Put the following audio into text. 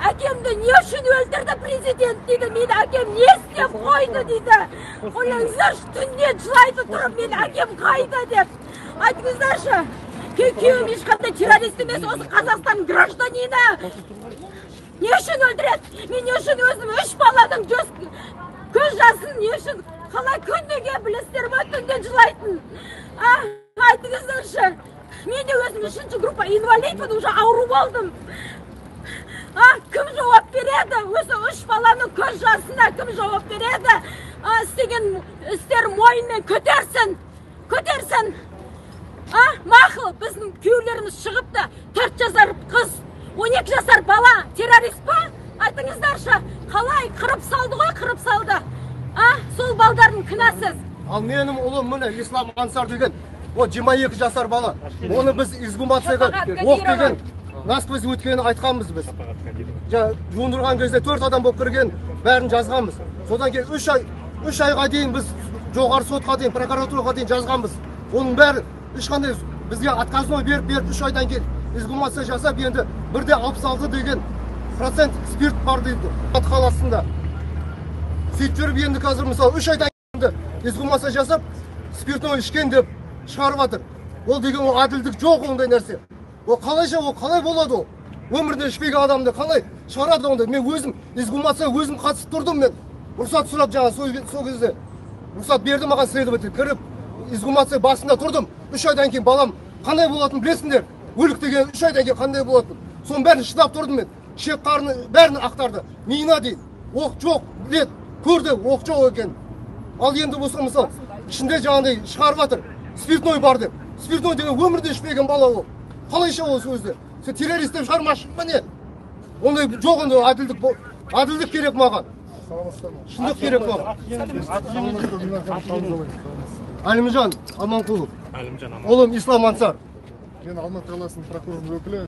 Әкемді не үшін өлтірді президент дейді, мен әкем не істеп қойды дейді. Ойлаңыздаршы, түнде жылайды тұрып, мен әкем қайда деп. Айтыңыздаршы, күйеуім ешқандай террорист емес, осы Қазақстан гражданині. Не үшін өлтіреді? Мен не үшін өзім 3 баланың көз жасын не үшін қалай күніге білесіздер ма, түнде жылайтын? Айтыңыздаршы, мен де өзім 3-ші группа инвалидпін, уже ауру болдым. Кім жауап береді? Осы 3 баланың көз жасына кім жауап береді? Істеген істер мойнымен көтерсін, көтерсін. Мақұл, біздің күйеулеріміз шығыпты, 4 жасар қыз, 12 жасар бала террорист па? Айтыңыздаршы, қалай қырып салды ғой, қырып салды. Сол балдардың кінәсіз. Ал менің ұлым міне Ислам Ансар деген, ол 22 жасар бала. Оны біз эксгумацияға оқ деген насквозь өткенін айтқанбыз біз. Жуындырған кезде 4 адам болып кірген, бәрін жазғанбыз. Содан кейін 3 айға дейін біз жоғары сотқа дейін, прокуратураға дейін жазғанбыз. Оның бәрі ешқандай бізге отказной беріп, 3 айдан кейін эксгумация жасап, енді 1,66 деген процент спирт бар дейді Алматы қаласында. Сөйтіп жүріп енді қазір мысалы 3 айдан кейін эксгумация жасап, спиртной ішкен деп шығарып жатыр. Ол деген ол әділдік жоқ ондай нәрсе. Ол қалайша, ол қалай болады ол? Өмірінде ішпеген адамды қалай шығарады ондай? Мен өзім эксгумация өзім қатысып тұрдым мен. Рұқсат сұрап жаңа сол кезде рұқсат берді маған следователь, кіріп эксгумация басында тұрдым. 3 айдан кейін балам қандай болатынын білесіңдер. Өлік деген 3 айдан кейін қандай болатынын. Соның бәрін шыдап тұрдым мен. Ішек қарны бәрін ақтарды. Миына дейін. Оқ жоқ, біледі, көрді, оқ жоқ екен. Ал енді болса мысалы ішінде жаңағыдай шығарып жатыр. Спиртной бар деп. Спиртной деген өмірде ішпеген бала ол. Қалайша ол сөзді? Сен террорист деп шығармашы па не? Ондай жоқ, ондай әділдік, әділдік керек маған. Шындық керек маған. Әлімжан Аманқұлов. Әлімжан Аманқұлов. Ұлым Ислам Ансар. Мен Алматы қаласының прокурорының өкілі.